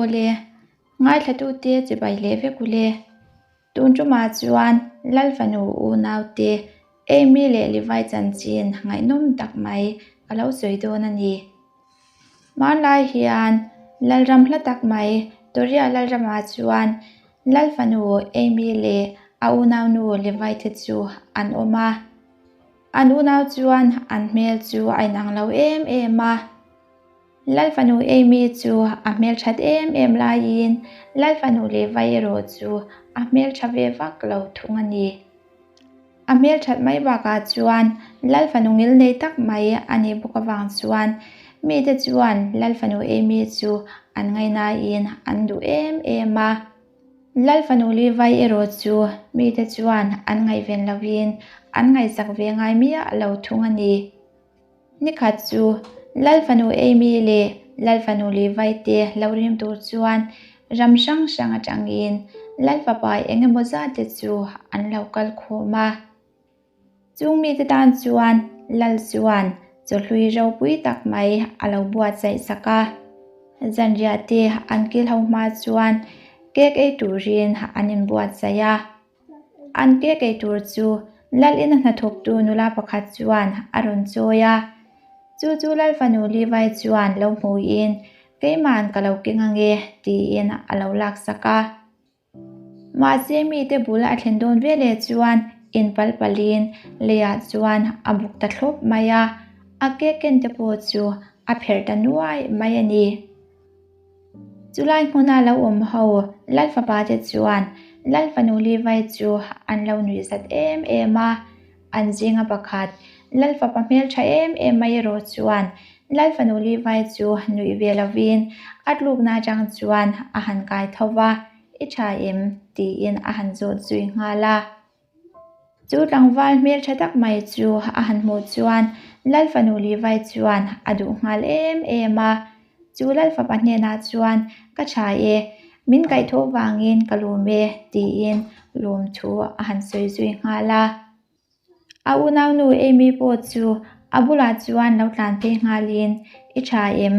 Awle, ngaithlatute chibai leh vek ule. Tun tumah chuan Lal fanu unaute Amy leh Levi chanchin ngaihnawm tak mai ka lo sawi dawn a ni. Hmanlai hian Lalram hla tak mai Toria Lalramah chuan Lal fanu Amy leh a unaunu Levi te chu an awm a. An unau chuan an hmel chu a inang lo em em a. Lal fanu Amy chu a hmelthat em em laiin Lal fanu Levi erawh chu a hmeltha ve vak lo thung a ni. A hmelthat mai bakah chuan Lal fanu ngil nei tak mai a nih bawk avang chuan mite chuan Lal fanu Amy chu an ngainain an duh em em a. Lal fanu Levi erawh chu mite chuan an ngaihven lovin an ngaihsak ve ngai miah lo thung a ni. Nikhat chu Lal fanu Amy leh Lal fanu Levi te lo rim tur chuan ram hrang hrang atangin Lal fapa eng emaw zat te chu an lo kal khawm a. Chung mite tan chuan Lal chuan chawhlui ropui tak mai a lo buatsaih sak a. Zanriah te an kil ho hma chuan cake ei turin an inbuatsaih a. An ke kei tur chu Lal ina hnathawktu nula pakhat chuan a rawn chawi a. Chu chu Lal fanu Levi chuan lo hmuin, Keima'n ka lo keng ange, tiin a lo laksak a. Mahse mite bul a thlen dawn veleh chuan inpal palin leiah chuan a buk ta thlawp mai a, a ke ken te pawh chu a pherh ta nuai mai a ni. Chulai hmuna lo awm ho Lal fapa te chuan Lal fanu Levi chu an lo nuih zat em em a. An zinga pakhat Lal fapa hmeltha em em mai erawh chuan Lal fanu Levi chu nuih ve lovin a tlukna atang chuan a han kai tho va, I tha em? tiin a han zawt zui nghal a. Chu tlangval hmeltha tak mai chu a han hmuh chuan Lal fanu Levi chuan a duh nghal em em a. Chu Lal fapa hnenah chuan, Ka tha e, min kaihthawh vangin ka lawm e, tiin lawm thu a han sawi zui nghal a. A unaunu Amy pawh chu a bulah chuan lo tlan phei nghalin, I tha em?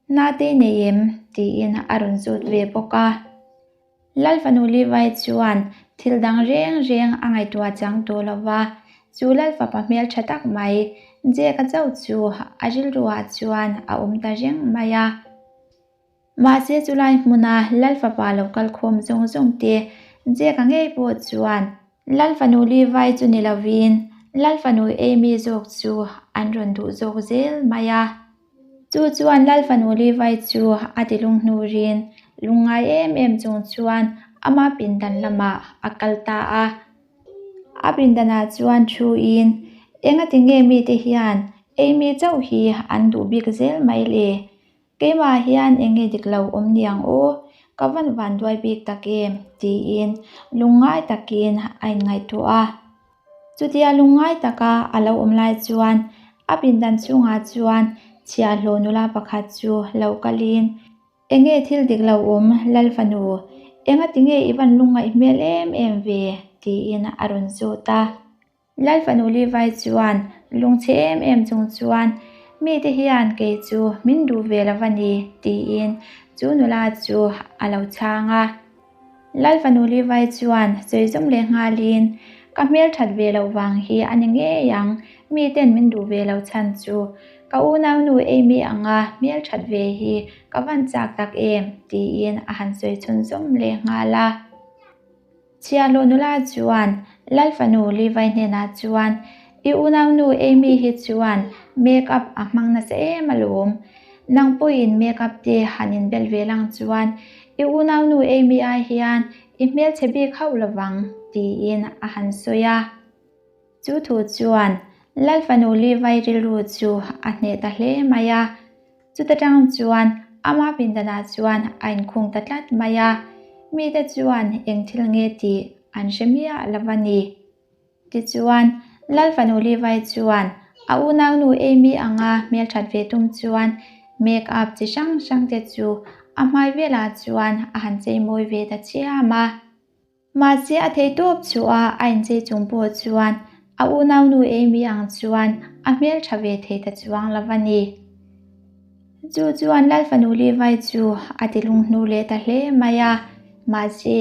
Nate i nei em? tiin a rawn zawt ve bawk a. Lal fanu Levi chuan thil dang reng reng a ngaihtuah chang tawh lo va, chu Lal fapa hmel tha tak mai Jake-a chauh chu a rilruah chuan a awm ta reng mai a. Mahse chulai hmuna Lal fapa lo kal khawm zawng zawng te Jake-a ngei pawh chuan Lal fanu Levi chu ni lovin Lal fanu Amy zawk chu an rawn duh zawk zel mai a. Chu chuan Lal fanu Levi chu a ti lunghnurin lungngai em em chung chuan ama pindan lamah a kal ta a. A pindanah chuan thuin, Engati nge mite hian Amy chauh hi an duh bik zel mai le? Keimah hian eng nge dik lo awm niang aw? Ka van van duai bik tak em? tiin lungngai takin a inngaihtuah a. Chutia lungngai taka a lo awm lai chuan a pindan chhungah chuan chhiahhlawh nula pakhat chu lo kalin, Eng nge thil dik lo awm Lal fanu? Engati nge i van lungngaih hmel em em ve? tiin a rawn zawt a. Lal fanu Levi chuan lungchhe em em chung chuan, Mite hian kei chu min duh ve lo va ni, tiin chu nula chu a lo chhang a. Lal fanu Levi chuan sawi zawm leh nghalin, Ka hmel that ve loh vang hi a ni ngei ang, miten min duh ve lo chhan chu. Ka unaunu Amy anga hmel that ve hi ka van chak tak em, tiin a han sawi chhunzawm leh nghal a. Chhiahhlawh nula chuan Lal fanu Levi hnenah chuan, I unaunu Amy hi chuan make up a hmang nasa em alawm. Nang pawhin make up te han inbel ve lang chuan i unaunu Amy ai hian i hmelchhe bik hauh lovang, tiin a han sawi a. Chu thu chuan Lal fanu Levi rilru chu a hneh ta hle mai a. Chuta tang chuan ama pindanah chuan a inkhung ta tlat mai a, mite chuan eng thil nge tih an hre miah lo a ni. Tichuan, Lal fanu Levi chuan a unaunu Amy anga hmelthat ve tum chuan make up chi hrang hrang te chu a hmai velah chuan a han cheimawi ve ta chiam a. Mahse a thei tawp chu a a inchei chung pawh chuan a unaunu Amy ang chuan a hmeltha ve thei ta chuang lo a ni. Chu chuan Lal fanu Levi chu a ti lunghnu leh ta hle mai a, mahse,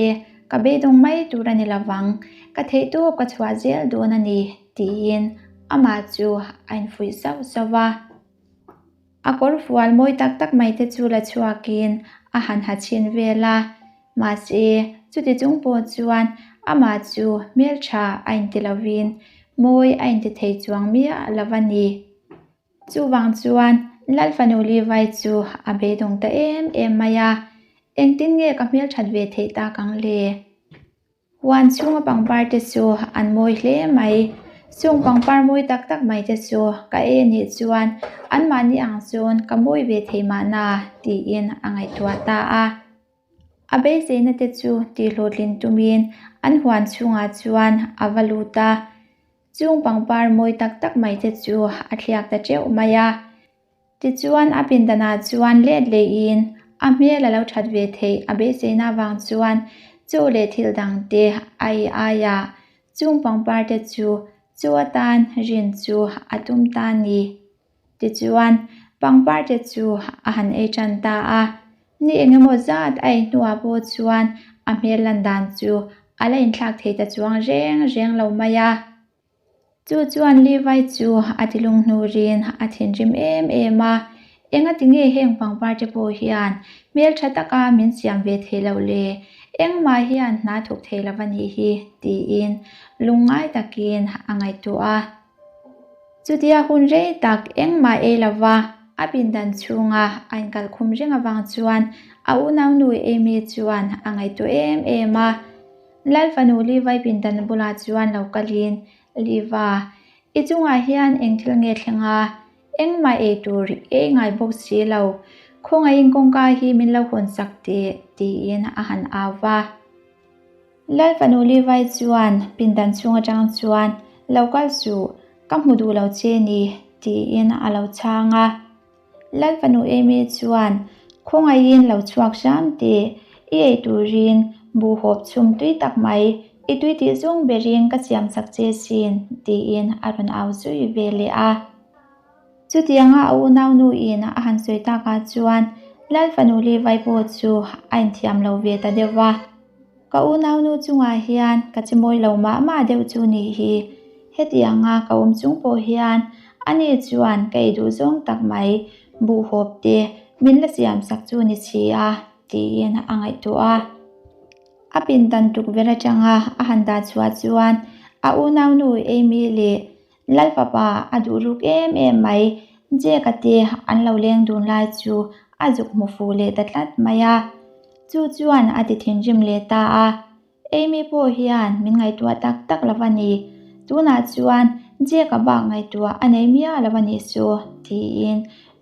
ka beidawng mai tur a ni lovang, ka theihtawp ka chhuah zel dawn a ni, tiin amah chu a infuih sauh sauh a. A kawr fual mawi tak tak mai te chu la chhuakin a han ha chhin vel a, mahse, chuti chung pawh chuan amah chu hmeltha a inti lovin mawi a inti thei chuang miah lo a ni. Chuvang chuan Lal fanu Levi chu a beidawng ta em em mai a, Engtin nge ka hmelthat ve theih tak ang le? Huan chhunga pangpar te chu an mawi hle mai. Chung pangpar mawi tak tak mai te chu ka ei anih chuan anmahni ang chuan ka mawi ve thei mahna tiin a ngaihtuah ta a. A beiseina te chu tihhlawhtlin tumin an huan chhungah chuan a va lut a. Chung pangpar mawi tak tak mai te chu a thliak ta teuh mai a. Tichuan a pindanah chuan let leiin a hmel a lo that ve theih a beiseina avang chuan chaw leh thil dang te a ei aia chung pangpar te chu chaw atan rin chu a tum ta a ni. Tichuan pangpar te chu a han ei tan ta a, ni eng emaw zat a ei hnuah pawh chuan a hmel lan dan chu a la inthlak thei ta chuang reng reng lo mai a. Chu chuan Levi chu a ti lunghnurin a thinrim em em a, Engati nge heng pangpar te pawh hian hmeltha taka min siam ve thei loh le? Engmah hian hna thawk thei lo va nih hi, tiin lungngai takin a ngaihtuah a. Chutia hun rei tak engmah ei lova a pindan chhunga a inkalkhum reng avang chuan a unaunu Amy chuan a ngaihtuah em em a. Lal fanu Levi pindan bulah chuan lo kalin, Liva, i chungah hian eng thil nge thleng a? Engmah ei tur ei ngai bawk si lo. Khawngaihin kawngka hi min lo hawn sak teh, tiin a han au va. Lal fanu Levi chuan pindan chhung atang chuan, Lo kal suh, ka hmu duh lo che ni, tiin a lo chhang a. Lal fanu Amy chuan, Khawngaihin lo chhuak hram teh, i ei turin buhhawp chhum tui tak mai, i tui tih zawng berin ka siam sak che sin, tiin a rawn au zui ve leh a. Chutianga a unaunuin a han sawi takah chuan Lal fanu Levi pawh chu a inthiam lo ve ta deuh va. Ka unaunu chungah hian ka che mawi lo mah mah deuh chu nih hi. Hetianga ka awm chung pawh hian ani chuan ka ei duh zawng tak mai buhhawp te min la siam sak chu ni si a, tiin a ngaihtuah a. A pindan tukverh atanga a han dah chhuah chuan a unaunu Amy leh Lal fapa a duh ruk em em mai, Jake-a te an lo leng dun lai chu a zuk hmu fuh leh ta tlat mai a. Chu chuan a ti thinrim leh ta a, Amy pawh hian min ngaihtuah tak tak lo a ni, tunah chuan Jake-a bak ngaihtuah a nei miah lo a nih chu, tiin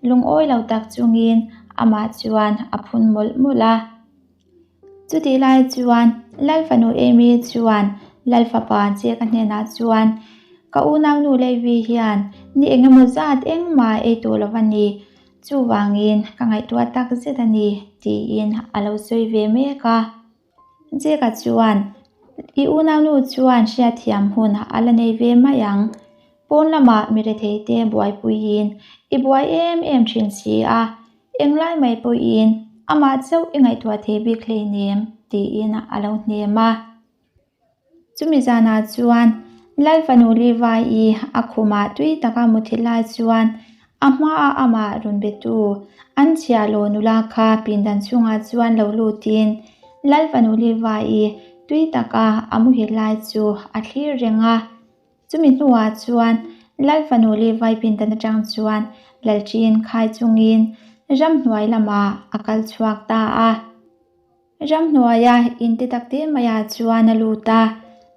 lungawi lo tak chungin amah chuan a phun mawlh mawlh a. Chutih lai chuan Lal fanu Amy chuan Lal fapa Jake-a hnenah chuan, Ka unaunu Levi hian ni eng emaw zat engmah ei tawh lo a ni, chuvangin ka ngaihtuah tak zet a ni, tiin a lo sawi ve mek a. Jake-a chuan, I unaunu chuan hriatthiam hun a la nei ve mai ang. Pawn lamah mi retheite buaipuiin i buai em em thin si a, Englai mai pawhin amah chauh i ngaihtuah thei bik hleinem tiin a lo hnem a. Chumi zanah chuan Lal fanu Levi-i a khumah tui taka muthi lai chuan a hmaa amah rawn betu an chhiahhlawh nula kha pindan chhungah chuan lo lutin Lal fanu Levi-i tui taka a muhil lai chu a thlir reng a. Chumi hnuah chuan Lal fanu leh vaipindan atang chuan Lalṭiin khai chungin ramhnuai lamah a kal chhuak ta a. Ramhnuaia in ti tak te maiah chuan a lut a,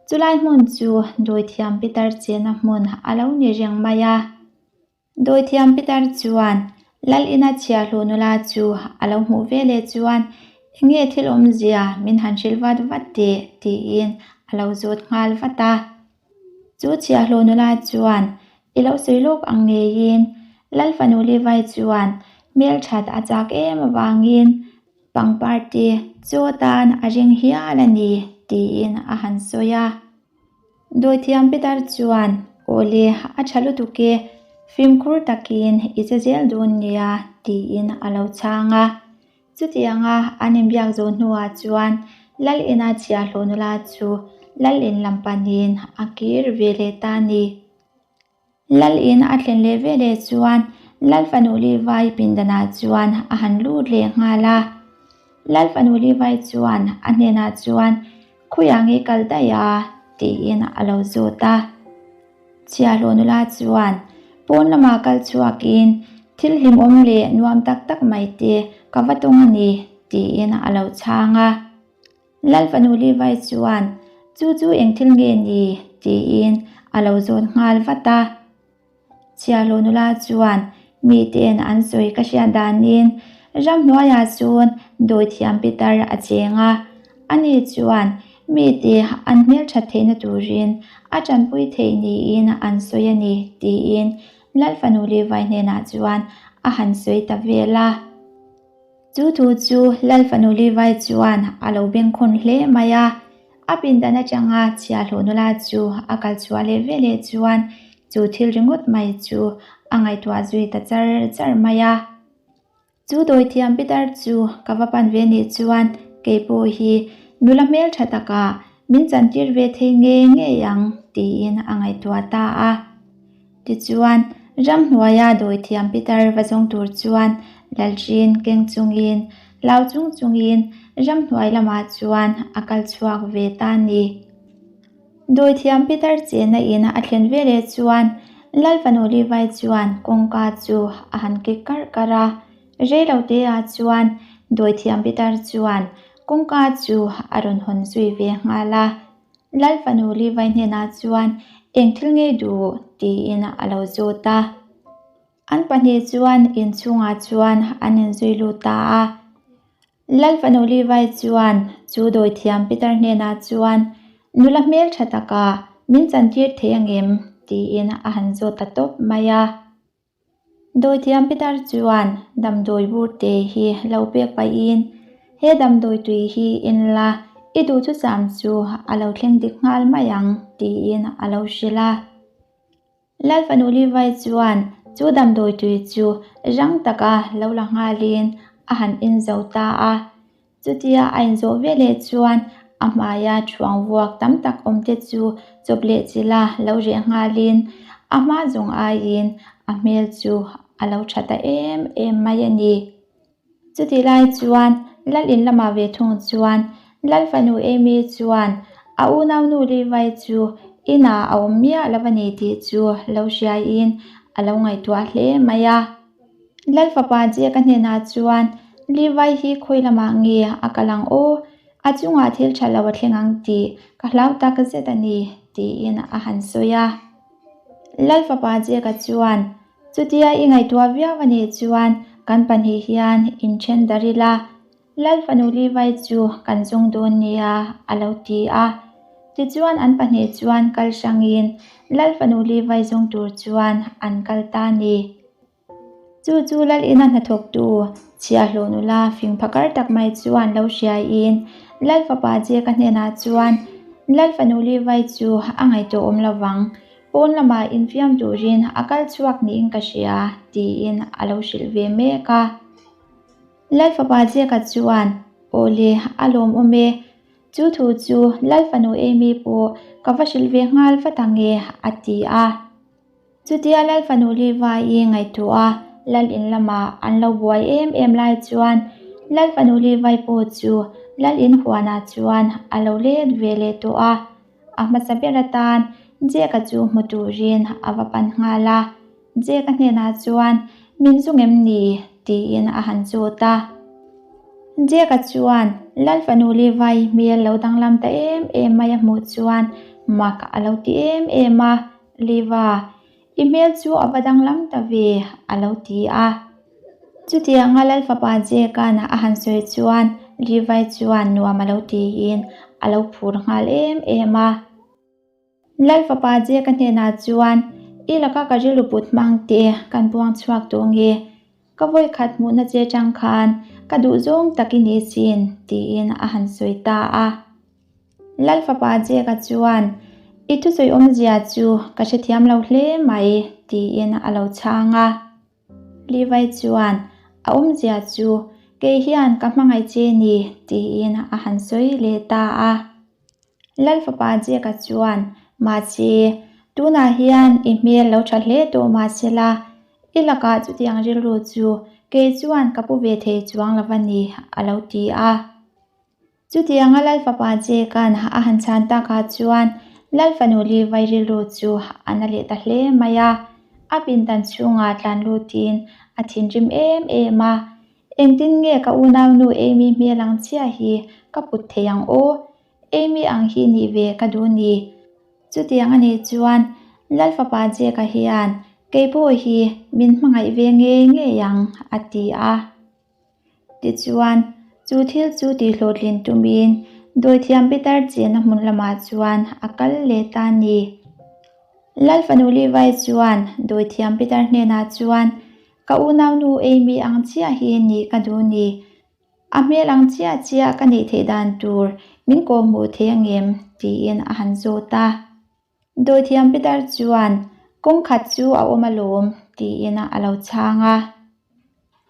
chulai hmun chu dawithiam pitar chenna hmun a lo ni reng mai a. Dawithiam Pitar chuan Lal ina chhiahhlawh nula chu a lo hmuh ve leh chuan enge thil awmzia min han hrilh vat vat teh tiin a lo zawt nghal vat a. Chu chhiahhlawh nula chuan i lo sawi lawk ang ngeiin Lal fanu Levi chuan hmelthat a chak em avangin pangpar te chaw atan a ring hial a ni tiin a han sawi a. Dawithiam Peter chuan, Awle, a tha lutuk e, fimkhur takin i che zel dawn nia, tiin a lo chhang a. Chutianga an inbiak zawh hnuah chuan Lal ina chhiahhlawh nula chu Lal in lam panin a kir ve leh ta a ni. Lal in a thlen leh veleh chuan Lal fanu Livai pindanah chuan a han lut leh nghal a. Lal fanu Livai chuan a hnenah chuan, Khawiah nge kal daih a? tiin a lo zawt a. Chhiahhlawh nula chuan pawn lamah kal chhuakin thil hlimawm leh nuam tak tak mai te ka va tawng a ni tiin a lo chhang a. Lal fanu Levi chuan chu chu eng thil nge ni tiin a lo zawt nghal vat a. Chhiahhlawh nula chuan mite'n an sawi ka hriat danin ramhnuaiah chuan dawithiam pitar a cheng a, ani chuan mite an hmelthat theihna turin a tanpui theih niin an sawi a ni tiin Lal fanu Levi hnenah chuan a han sawi ta vel a. Chu thu chu Lal fanu Levi chuan a lo bengkhawn hle mai a, a pindan atanga chhiahhlawh nula chu a kal chhuah leh veleh chuan chu thil ringawt mai chu a ngaihtuah zui ta char char mai a. Chu dawithiam pitar chu ka va pan ve nih chuan kei pawh hi nula hmeltha takah min chantir ve thei ngei ngei ang tiin a ngaihtuah ta a. Tichuan, ramhnuaia dawithiam pitar va zawng tur chuan Lalṭin keng chungin, hlau chung chungin ramhnuai lamah chuan a kal chhuak ve ta a ni. Dawithiam pitar chenna in a thlen veleh chuan Lal fanu Livai chuan kawngka chu a han kik karh karh a, reiloteah chuan dawithiam pitar chuan kawngka chu a rawn hawn zui ve nghal a. Lal fanu Livai hnenah chuan eng thil ngei duh tiin a lo zawt a. An pahnih chuan inchhungah chuan an inzui lut ta a. Lal fanu Livai chuan chu dawithiam Peter hnenah chuan nula hmel tha taka min chantir thei angem tiin a han zawt ta tawp mai a. Dawithiam Peter chuan damdawi bur te hi lo pek pahin he damdawi tui hi in la, i duhthusam chu a lo thleng dik nghal mai ang tiin a lo hrilh a. Lal fanu Levi chuan chu damdawi tui chu rang taka lo la nghalin a han in zo ta a. Chutia a inzawh veleh chuan a hmaia thuang vuak tam tak awm te chu chawp leh chila lo reh nghalin a hma zawng aiin a hmel chu a lo tha ta em em mai a ni. Chutih lai chuan Lal in lamah ve thung chuan Lal fanu Amy chuan a unaunu Levi chu inah a awm miah lo a ni tih chu lo hriaiin a lo ngaihtuah hle mai a. Lal fapa Jack-a hnenah chuan Levi hi khawi lamah nge a kal ang aw? A chungah thil tha lo a thleng ang tih ka hlau tak zet a ni, tiin a han sawi a. Lal fapa Jack-a chuan Chutia i ngaihtuah viau a nih chuan kan pahnih hian inthen dar ila, Lal fanu Levi chu kan zawng dawn nia, a lo ti a. Tichuan an pahnih chuan kal hrangin Lal fanu Levi zawng tur chuan an kal ta a ni. Chu chu Lal ina hnathawktu chhiahhlawh nula fing phakar tak mai chuan lo hriaiin Lal fapa Jeka hnenah chuan Lal fanu Levi chu a ngaihtuah awm lovang, pawn lamah infiam turin a kal chhuak niin ka hria, tiin a lo hrilh ve mek a. Lal fapa Jeka chuan, Aw le, a lawmawm e. Chu thu chu Lal fanu Amy pawh ka va hrilh ve nghal vat ang e, a ti a. Chutia Lal fanu Levi-i ngaihtuah a Lal in lamah an lo buai em em lai chuan Lal fanu Levi pawh chu Lal in huanah chuan a lo let ve leh tawh a. A hmasa ber atan Jeka chu hmu turin a va pan nghal a. Jeka hnenah chuan, Min zung em ni? tiin a han chut a. Jeka chuan Lal fanu Levi hmel lo danglam ta em em mai a hmuh chuan mak a lo ti em em a, Levi, i hmel chu a va danglam ta ve, a lo ti a. Chutianga Lal fapa Jeka'n a han sawi chuan Levi chuan nuam a lo tiin a lo phur nghal em em a. Lal fapa Jeka hnenah chuan, I laka ka rilru put hmang te kan buang chhuak tawh nge? Ka vawikhat hmuhna che tang khan ka duh zawng tak i ni sin, tiin a han sawi ta a. Lal fapa Jeka chuan, I thusawi awmzia chu ka hrethiam lo hle mai, tiin a lo chhang a. Levi chuan, A awmzia chu kei hian ka hmangaih che ni tiin a han sawi leh ta a. Lal fapa Jeka chuan, Mahse, tunah hian i hmel lo tha hle tawh mahsela, i lakah chutiang rilru chu kei chuan ka pu ve thei chuang lo va ni, a lo ti a. Chutianga Lal fapa Jeka'n a han chhan takah chuan Lal fanu Livai rilru chu a na leh ta hle mai a. A pindan chhungah tlan lutin a thinrim em em a, Engtin nge ka unaunu Amy hmel ang chiah hi ka put thei ang aw? Amy ang hi nih ve ka duh ni. Chutiang a nih chuan Lal fapa Jeka hian kei pawh hi min hmangaih ve ngei ngei ang, a ti a. Tichuan, chu thil chu tihhlawhtlin tumin dawithiam pitar chenna hmun lamah chuan a kal leh ta a ni. Lal fanu Levi chuan dawithiam pitar hnenah chuan, Ka unaunu Amy ang chiah hi nih ka duh ni. A hmel ang chiah chiah ka neih theih dan tur min kawhhmuh thei angem? tiin a han zawt a. Dawithiam Peter chuan, Kawng khat chu a awm alawm, tiin a lo chhang a.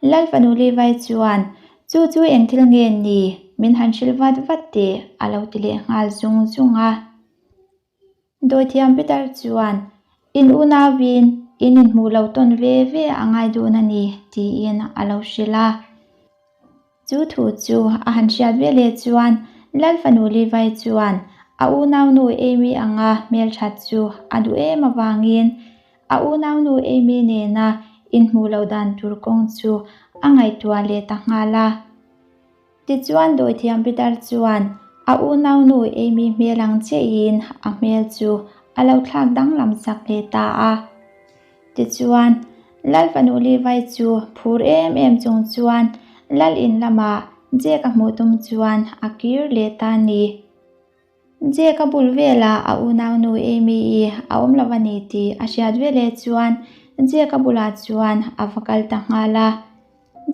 Lal fanu Levi chuan, Chu chu eng thil nge ni? Min han hrilh vat vat teh, a lo ti leh nghal zung zung a. Dawithiam Peter chuan, In unauin in inhmuh lo tawn ve ve a ngai dawn a ni, tiin a lo hrilh a. Chu thu chu a han hriat ve leh chuan Lal fanu Levi chuan a unaunu Amy anga hmelthat chu a duh em avangin a unaunu Amy nena inhmuh loh dan tur kawng chu a ngaihtuah leh ta nghal a. Tichuan dawithiam Peter chuan a unaunu Amy hmel ang chiahin a hmel chu a lo thlak danglam sak leh ta a. Tichuan, Lal fanu Levi chu phur em em chung chuan Lal in lamah Jake a hmuh tum chuan a kir leh ta a ni. Jake a bul velah a unaunu Amy-i a awm lo a ni tih a hriat veleh chuan Jake a bulah chuan a va kal ta nghal a.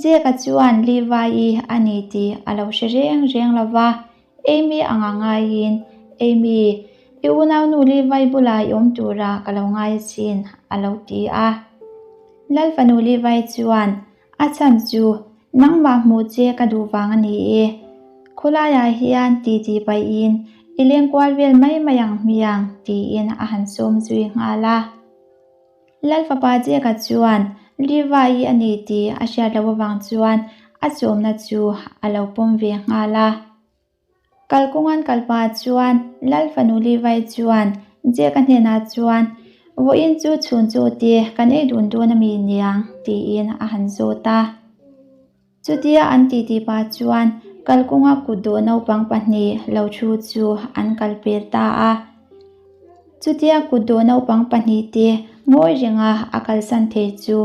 Jake-a chuan Levi-i a ni tih a lo hre reng reng lo va, Amy anga ngaiin, Amy, i unaunu Levi bulah i awm tura ka lo ngai asin, a lo ti a. Lal fanu Levi chuan, A chhan chu, nangmah hmuh che ka duh vang a ni e. Khawlaiah hian titi paihin i leng kual vel mai mai ang hmiang, tiin a han sawm zui nghal a. Lal fapa Jeka chuan Levi-i a ni tih a hriat loh avang chuan a chawmna chu a lo pawm ve nghal a. Kalkawngan kalpa chuan Lal fanu Levi chuan Jeka hnenah chuan, Vawiin chu chhun chu te kan ei dun dawn a mi niang? tiin a han zawt a. Chutia an titi pah chuan kalkawnga kutdawh naupang pahnih lo thu chu an kal pel ta a. Chutia kutdawh naupang pahnih te ngawi renga a kalsan thei chu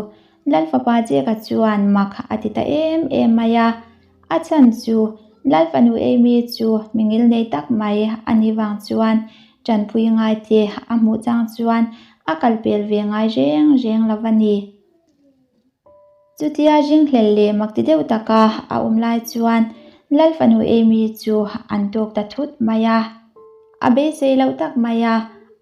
Lal fapa Jeka chuan mak a ti ta em em mai a. A chhan chu Lal fanu Amy chu mi ngilnei tak mai a nih vang chuan tanpui ngai te a hmuh chang chuan a kal pel ve ngai reng reng lo a ni. Chutia ringhlel leh mak ti deuh taka a awm lai chuan Lal fanu Amy chu an tawk ta thut mai a. A beisei loh tak mai a,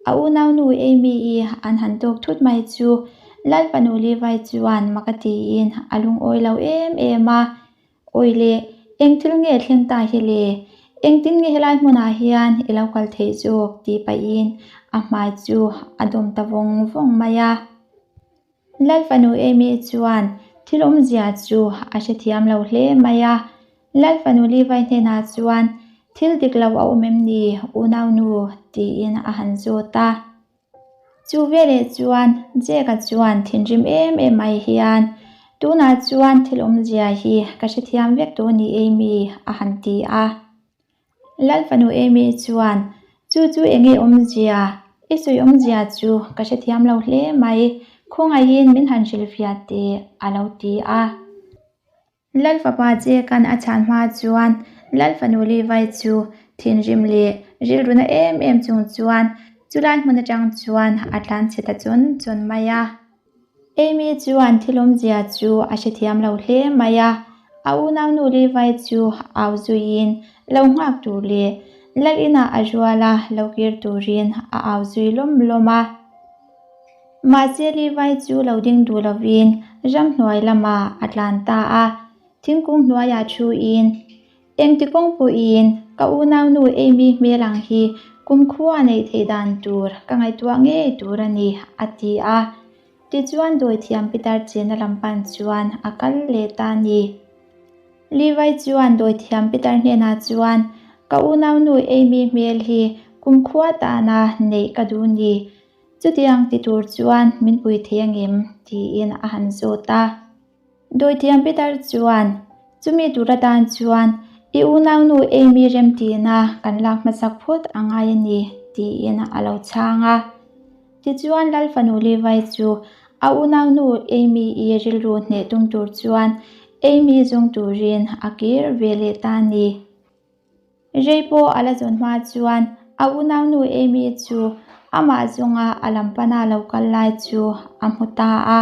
a unaunu Amy-i an han tawk thut mai chu Lal fanu Levi chuan mak a tiin a lungawi lo em em a. Awi le, eng thil nge thleng ta hi le? Engtin nge helai hmunah hian i lo kal theih zawk? tih pahin a hmai chu a dawm ta vawng vawng mai a. Lal fanu Amy chuan thil awmzia chu a hrethiam lo hle mai a. Lal fanu Levi hnenah chuan, Thil dik lo a awm em ni, unaunu? tiin a han zawt a. Chu veleh chuan Jake-a chuan thinrim em em mai hian, Tunah chuan thil awmzia hi ka hrethiam vek tawh ni Amy, a han ti a. Lal fanu Amy chuan, Chu chu enge awmzia? I sawi awmzia chu ka hrethiam lo hle mai, khawngaihin min han hrilhfiah teh, a lo ti a. Lal fapa Jeka'n a chhan hma chuan Lal fanu Levi chu thinrim leh rilruna em em chung chuan chulai hmun atang chuan a tlanchhe ta chawn chawn mai a. Amy chuan thil awmzia chu a hrethiam lo hle mai a, a unaunu Levi chu au zuiin lo nghak tur leh Lal inah a rual a lo kir turin a au zui lawm lawm a. Mahse Levi chu lo ding duh lovin ramhnuai lamah a tlan ta a, thingkung hnuaiah thuin, Engti kawng pawhin ka unaunu Amy hmel ang hi kumkhua neih theih dan tur ka ngaihtuah ngei tur a ni, a ti a. Tichuan dawithiam Peter chenna lam pan chuan a kal leh ta a ni. Levi chuan dawithiam Peter hnenah chuan, Ka unaunu Amy hmel hi kumkhua tana neih ka duh ni. Chutiang ti tur chuan min pui thei angem? tiin a han zawt a. Dawithiam Peter chuan, Chumi tur atan chuan i unaunu Amy remtihna kan lak hmasak phawt a ngai a ni, tiin a lo chhang a. Tichuan Lal fanu Levi chu a unaunu Amy-i rilru hneh tum tur chuan Amy zawng turin a kir ve leh ta a ni. Rei pawh a la zawn hma chuan a unaunu Amy chu amah zawnga a lam pana lo kal lai chu a hmu ta a.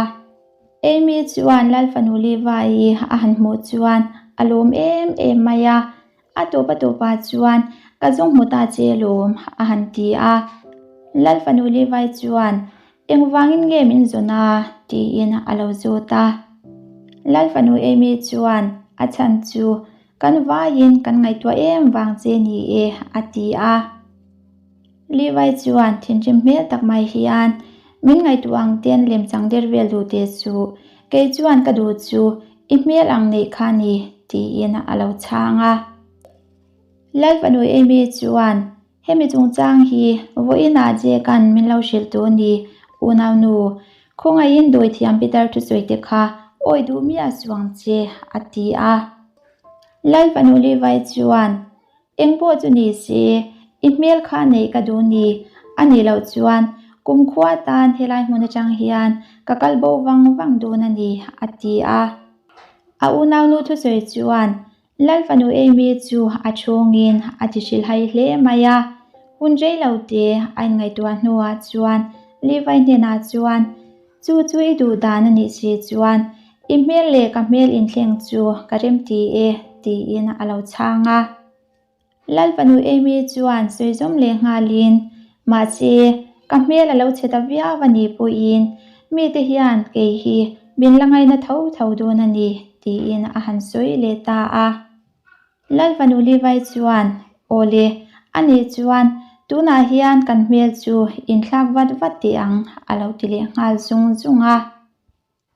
Amy chuan Lal fanu Levi-i a han hmuh chuan a lawm em em mai a. A tawp a tawpah chuan ka zawng hmu ta che lawm a han ti a. Lal fanu Levi chuan Engvangin nge min zawn a? tiin a lo zawt a. Lal fanu Amy chuan a chhan chu Kan vaiin kan ngaihtuah em vang che ni e, a ti a. Levi chuan thinrim hmel tak mai hian, Min ngaihtuah ang ten lemchang der vel duh teh suh, kei chuan ka duh chu i hmel ang neih kha ni, tiin a lo chhang a. Lal fanu Amy chuan, Hemi chungchang hi vawiinah Jake-a'n min lo hrilh tu ni, unaunu, khawngaihin dawithiam Peter thusawi te kha awi duh miah suh ang che, a ti a. Lal fanu Levi chuan, Eng pawh chu ni se, i hmel kha neih ka duh ni, a nih loh chuan kumkhua tan helai hmun atang hian ka kal bo vang vang dawn a ni, a ti a. A unaunu thusawi chuan Lal fanu Amy chu a chhungin a ti hrilhai hle mai a, hun rei lo te a inngaihtuah hnuah chuan Levi hnenah chuan, Chu chu i duh dan a nih si chuan i hmel leh ka hmel inthleng chu ka remti e, tiin a lo chhang a. Lal fanu Amy chuan sawi zawm leh nghalin, Mahse, ka hmel a lo chhe ta viau a nih pawhin mite hian kei hi min la ngaina tho tho dawn a ni, tiin a han sawi leh ta a. Lal fanu Levi chuan, Awle, a nih chuan tunah hian kan hmel chu inthlak vat vat teh ang, a lo ti leh nghal zung zung a.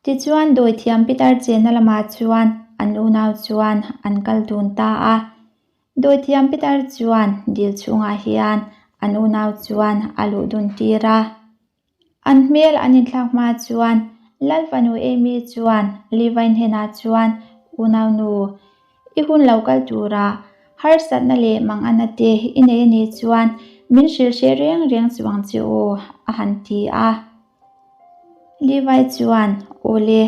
Tichuan dawithiam Peter chenna lamah chuan an unau chuan an kal dun ta a. Dawithiam Peter chuan dil chhungah hian an unau chuan a luh dun tir a. An hmel an inthlak hma chuan Lal fanu Amy chuan Levi hnenah chuan, Unaunu, i hun lo kal tura harsatna leh manganna te i nei a nih chuan min hrilh hreh reng reng chuang che u, a han ti a. Levi chuan, Awle,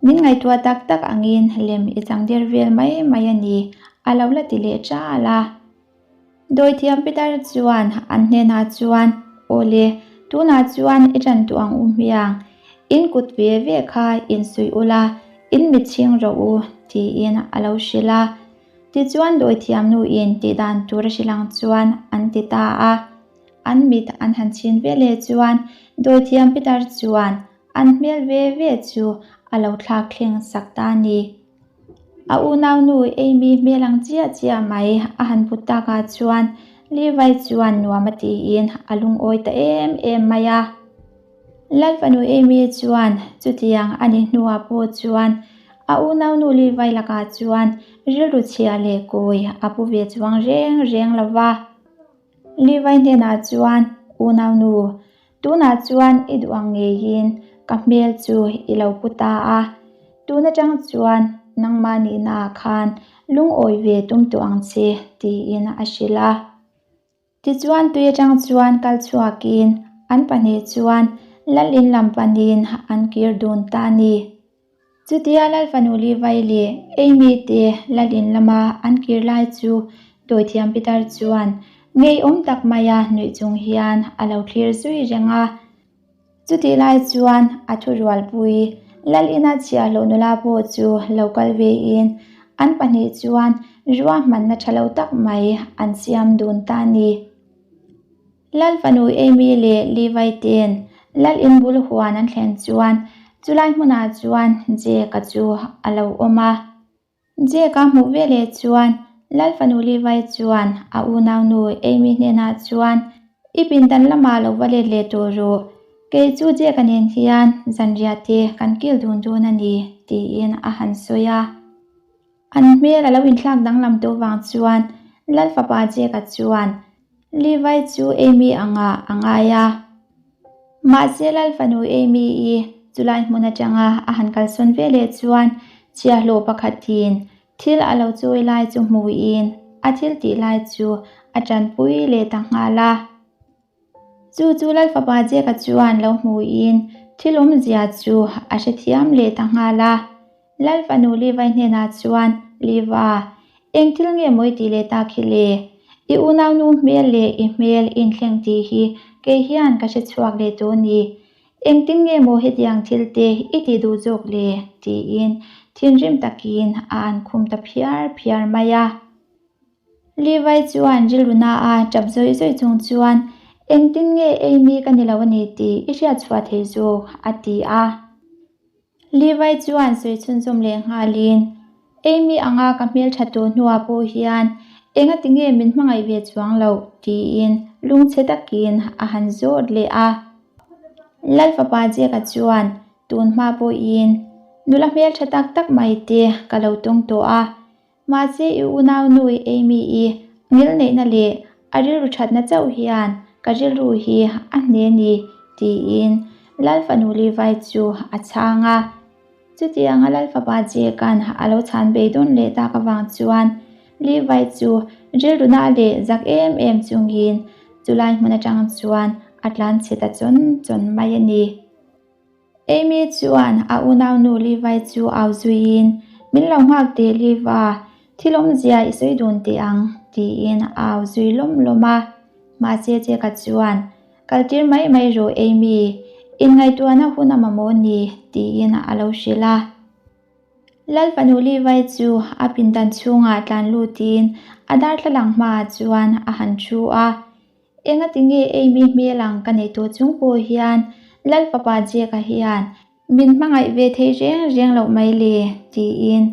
min ngaihtuah tak tak angin lem i chang der vel mai mai a ni, a lo la ti leh ṭal a. Dawithiam Peter chuan an hnenah chuan, Awle, tunah chuan i ṭan duh ang u hmiang, in kut ve ve kha insuih ula, in mit chhing rawh u, tiin a lo hrilh a. Tichuan dawithiam nuin tihdan tur a hrilh ang chuan an ti ta a. An mit an han chhin ve leh chuan dawithiam Peter chuan an hmel ve ve chu a lo thlak thleng sak ta a ni. A unaunu Amy hmel ang chiah chiah mai a han put takah chuan Levi chuan nuam a tiin a lungawi ta em em mai a. Lal fanu Amy chuan chutiang a ni hnuah pawh chuan a unaunu Levi lakah chuan rilru chhia leh kawi a pu ve chuang reng reng lo va. Levi hnenah chuan, Unaunu, tunah chuan i duh ang ngeiin ka hmel chu i lo pu ta a. Tun atang chuan nangmah nihnaah khan lungawi ve tum tawh ang che, tiin a hrilh a. Tichuan tui atang chuan kal chhuakin an pahnih chuan lal in lam panin an kir dun ta a ni. Chutia Lal fanu Levi leh Amy te lal in lama an kir lai chu dawithiam Peter chuan ngeiawm tak maia nuih chung hian a lo thlir zui reng a. Chutih lai chuan a thurualpui lal ina chhiahhlawh nula pawh chu lo kal vein an pahnih chuan ruahmanna tha lo tak mai an siam dun ta a ni. Lal fanu Amy leh Levi ten Lal in bul huan an thlen chuan chulai hmunah chuan Jake-a chu a lo awm a. Jake-a hmuh veleh chuan Lal fanu Levi chuan a unaunu Amy hnenah chuan, I pindan lamah lo va let leh tawh rawh. Kei chu Jake-a nen hian zanriah te kan kil dun dawn a ni, tiin a han sawi a. An hmel a lo inthlak danglam tawh vang chuan Lal fapa Jake-a chuan Levi chu Amy angah a ngai a. Mahse Lal fanu Amy-i chulai hmun atanga a han kalsawn ve leh chuan chhiahhlawh pakhatin thil a lo chawi lai chu hmuin a thil tih lai chu a tanpui leh ta nghal a. Chu chu Lal fapa Jake-a chuan lo hmuin thil awmzia chu a hrethiam leh ta nghal a. Lal fanu Levi hnenah chuan, Leva, eng thil nge mawi tih leh tak hi le? I unaunu hmel leh i hmel inthleng tih hi kei hian ka hre chhuak leh tawh ni. Engtin nge maw hetiang thil te i tih duh zawk le? tiin thinrim takin a an khum ta phiar phiar mai a. Levi chuan rilru na-a tap zawih zawih chung chuan, Engtin nge Amy ka ni lo a ni tih i hriat chhuah thei zawk? a ti a. Levi chuan sawi chhunzawm leh nghalin, Amy anga ka hmeltha tawh hnuah pawh hian engati nge min hmangaih ve chuang loh? tiin lungchhe takin a han zawt leh a. Lal fapa Jake-a chuan tun hma pawhin nula hmeltha tak tak mai te ka lo tawng tawh a, Mahse i unaunu Amy-i ngilneihna leh a rilru thatna chauh hian ka rilru hi a hne ni tiin Lal fanu Levi chu a chhang a. Chutianga Lal fapa Jake-a'n a lo chhan beidawn leh tak avang chuan Levi chu rilru na leh zak em em chungin chulai hmun atang chuan a tlanchhe ta chawn chawn mai a ni. Amy chuan a unaunu Levi chu au zuiin, Min lo nghak teh Levi, thil awmzia i sawi dun teh ang, tiin a au zui lawm lawm a. Mahse Jake-a chuan, Kaltir mai mai rawh Amy, inngaihtuahna hun a mamawh ni, tiin a lo hrilh a. Lal fanu Levi chu a pindan chhungah tlan lutin a darthlalang hmaah chuan a han thu a. Engati nge Amy hmel ang ka nei tawh chung pawh hian Lal fapa Jake-a hian min hmangaih ve thei reng reng loh mai le? tiin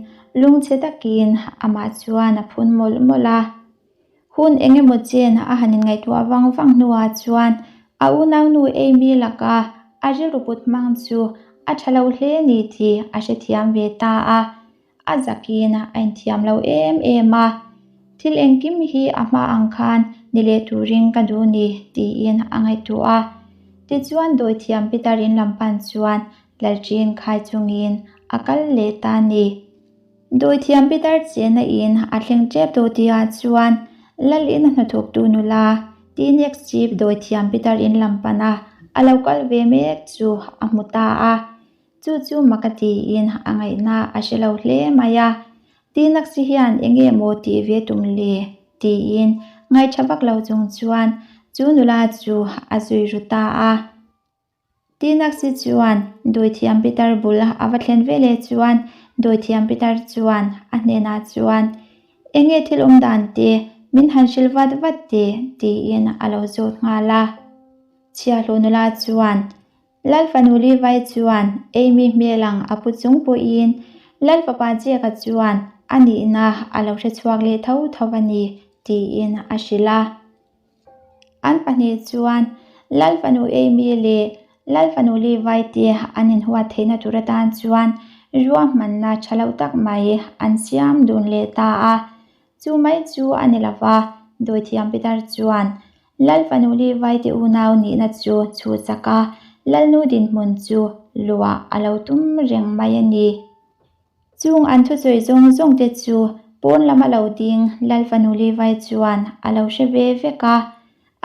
lungchhe takin amah chuan a phun mawlh mawlh a. Hun eng emaw chen a han inngaihtuah vang vang hnuah chuan a unaunu Amy laka a rilru put hmang chu a tha lo hle ni tih a hrethiam ve ta a. A zakin a inthiam lo em em a, thil engkim hi a hma ang khan ni leh turin ka duh ni tiin a ngaihtuah a. Tichuan dawithiam Peter in lam pan chuan Lalṭin khai chungin a kal leh ta ni. Dawithiam Peter chenna in a thleng ṭep tawh tihah chuan Lalin a hnathawktu nula T-Next Chief dawithiam Peter in lam pana a lo kal ve mek chu a hmu ta a. Chu chu mak a tiin a ngaihna a hre lo hle mai a, Tinaksi hian eng nge maw tih ve tum le? tiin ngaihṭha vak lo chung chuan chu nula chu a zui ru ta a. Tinaksi chuan Dawithiam Pitar bul a va thlen ve leh chuan Dawithiam Pitar chuan a hnenah chuan, Eng nge thil awm dan te min han hrilh vat vat teh? tiin a lo zawt nghal a. Chhiahhlawh nula chuan Lal fanu Levi chuan Amy hmel ang a pu chung pawhin Lal fapa Jake-a chuan a nihna a lo hre chhuak leh tho tho a ni tiin a hrilh a. An pahnih chuan Lal fanu Amy leh Lal fanu Levi te an inhuat theihna tur atan chuan ruahmanna tha lo tak mai an siam dun leh ta a. Chu mai chu a ni lova, Dawithiam Peter chuan Lal fanu Levi te unau nihna chu chhu chak a, Lalnu dinhmun chu luah a lo tum reng mai a ni. Chung an thusawi zawng zawng te chu pawn lama lo ding Lal fanu Levi chuan a lo hre ve vek a,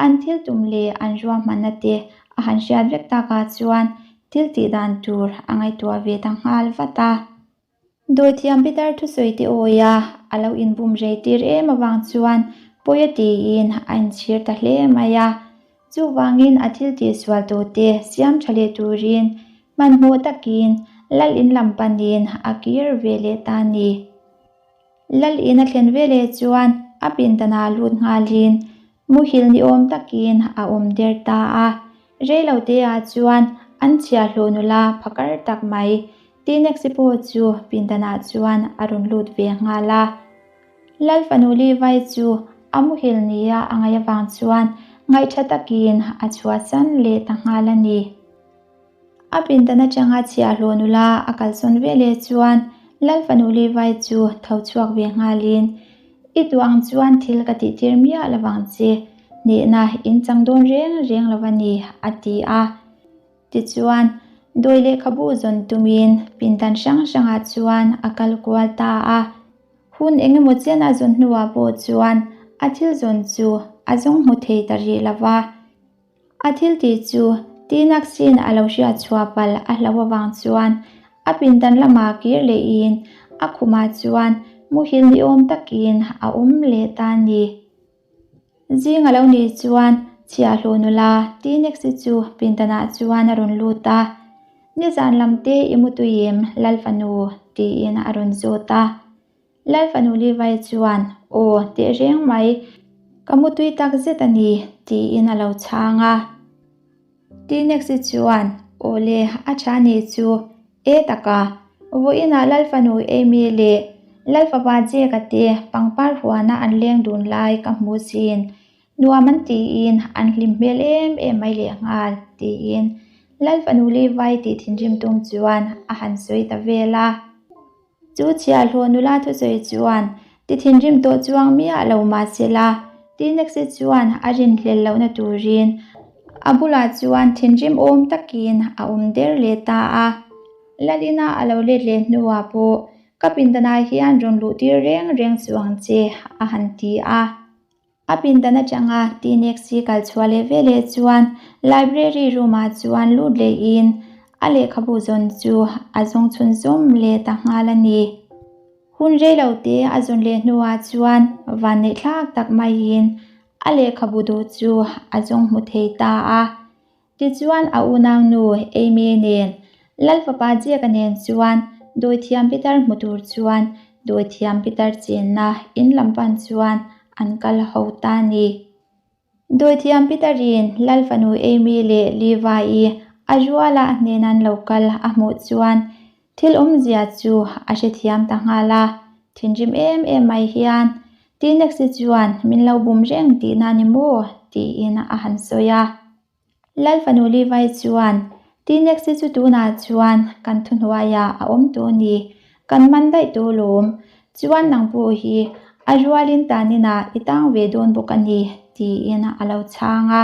an thil tum leh an ruahmanna te a han hriat vek takah chuan thil tih dan tur a ngaihtuah ve ta nghal vat a. Dawithiam Peter thusawi te awi a, a lo inbum rei tir em avang chuan pawi a tiin a inchhir ta hle mai a. Chuvangin a thil tihsual tawhte siam tha leh turin hmanhmawh takin Lal in lam panin a kir ve leh ta a ni. Lal in a thlen ve leh chuan a pindanah lut nghalin muhil ni awm takin a awm der ta a. Reilote-ah chuan an chhiahhlawh nula phakar tak mai Tinex-i pawh chu pindanah chuan a rawn lut ve nghal a. Lal fanu Levi chu a muhil nia a ngaih avang chuan ngaihtha takin a chhuahsan leh ta nghal a ni. A pindan atanga chhiahhlawh nula a kalsawn veleh chuan Lal fanu Levi chu tho chhuak ve nghalin, I duh ang chuan thil ka tihtir miah lovang che, hnehna in chang dawn reng reng lo a ni, a ti a. Tichuan, dawi lehkhabu zawn tumin pindan hrang hrangah chuan a kal kual ta a. Hun eng emaw chen a zawn hnuah pawh chuan a thil zawn chu a zawng hmu thei ta rih lo va. A thil tih chu Tinaksin a lo hriat chhuah palh a hlauh avang chuan a pindan lamah kir lehin a khumah chuan muhil ni awm takin a awm leh ta a ni. Zing a lo nih chuan chhiahhlawh nula Tineksi chu pindanah chuan a rawn lut a, Nizan lam te i mutui em Lal fanu? tiin a rawn zawt a. Lal fanu Levi chuan, Aw, tehreng mai, ka mutui tak zet a ni, tiin a lo chhang a. Tineksi chuan, Aw le, a tha nih chu, e taka, vawiinah Lal fanu Amy leh Lal fapa Jake-a te pangpar huana an leng dun lai ka hmu sin, Nuam an tiin an hlim hmel em em mai leh nghal, tiin Lal fanu Levi tih thinrim tum chuan a han sawi ta vel a. Chu chhiahhlawh nula thusawi chuan ti thinrim tawh chuang miah lo mahsela, Tinexi chuan a rinhlel lohna turin a bulah chuan thinrim awm takin a awm der leh ta a. Lalina a lo let leh hnuah pawh ka pindanah hian rawn luh tir reng reng chuang che a han ti a. A pindan atanga Tinex hi kal chhuah leh ve leh chuan library room ah chuan lut lehin a lehkhabu zawn chu a zawng chhun zawm leh ta nghal a ni. Hun rei lo te a zawn leh hnuah chuan vanneih thlak tak maiin a lehkhabu duh chu a zawng hmu thei ta a. Tichuan a unaunu Amy nen Lal fapa Jake-a nen chuan dawithiam pitar hmu tur chuan dawithiam pitar chenna in lam pan chuan an kal ho ta a ni. Dawithiam pitarin Lal fanu Amy leh Levi-i a ruala a hnena an lo kal a hmuh chuan thil awmzia chu a hrethiam ta nghal a, thinrim em em mai hian Tinex-i chuan min lo bum reng tihna a ni maw? tiin a han sawi a. Lal fanu Levi chuan, Tinex-i chu tunah chuan kan thuhnuaiah a awm tawh a ni, kan man daih tawh lawm. Chuan nang pawh hi a rualin taninah i tang ve dawn bawk a ni, tiin a lo chhang a.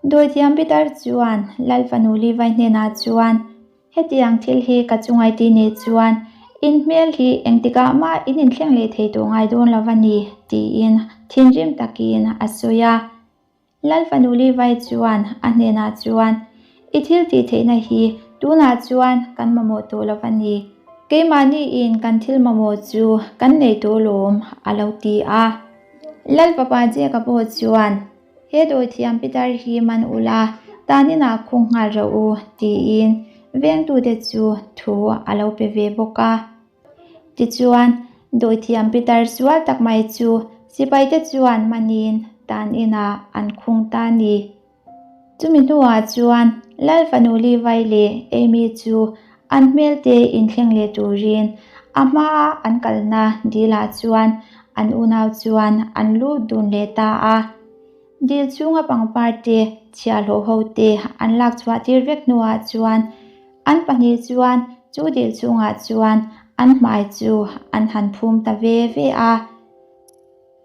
Dawithiam Peter chuan Lal fanu Levi hnenah chuan, Hetiang thil hi ka chungai ti nih chuan in hmel hi engtikah mah in inthleng leh thei tawh ngai dawn lo a ni, tiin thinrim takin a sawi a. Lal fanu Levi chuan a hnenah chuan, I thil tih theihna hi tunah chuan kan mamawh tawh lo a ni. Keimahniin kan thil mamawh chu kan nei tawh lawm, a lo ti a. Lal fapa Jeka pawh chuan, He dawithiam pitar hi man ula, taninah khung nghal rawh u, tiin vengtute chu thu a lo pe ve bawk a. Tichuan, dawithiam pitar sual tak mai chu sipaite chuan manin taninah an khung ta a ni. Chumi hnuah chuan Lal fanu Levi leh Amy chu an hmelte inthleng leh turin a hmaa an kalna dilah chuan an unau chuan an lut dun leh ta a. Dil chhunga pangpar te, chhiahhlawh ho te an lak chhuah tir vek hnuah chuan an pahnih chuan chu dil chhungah chuan an hmai chu an han phum ta ve ve a.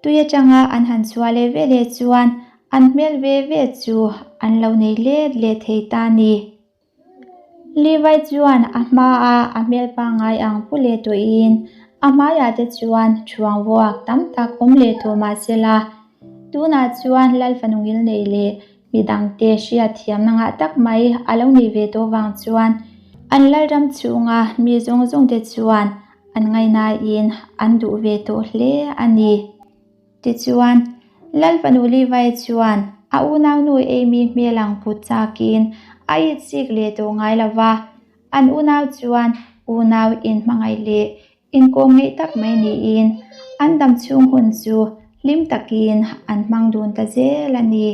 Tui atanga an han chhuah leh ve leh chuan an hmel ve ve chu an lo nei let leh thei ta a ni. Levi chuan a hmaa a hmel pangngai ang pu leh tawhin a hmaiah te chuan thuang vuak tam tak awm leh tawh mah se la, tunah chuan Lal fanu ngilneih leh midangte hriat thiamna ngah tak mai a lo nih ve tawh vang chuan an Lalram chhunga mi zawng zawngte chuan an ngaihnain an duh ve tawh hle a ni. Tichuan, Lal fanu Levi chuan a unaunu Amy hmel ang put chakin a itsik leh tawh ngai lo va, an unau chuan unau inhmangaih leh inkawm ngeih tak mai niin an dam chhung hun chu hlim takin an hmang dun ta zel a ni.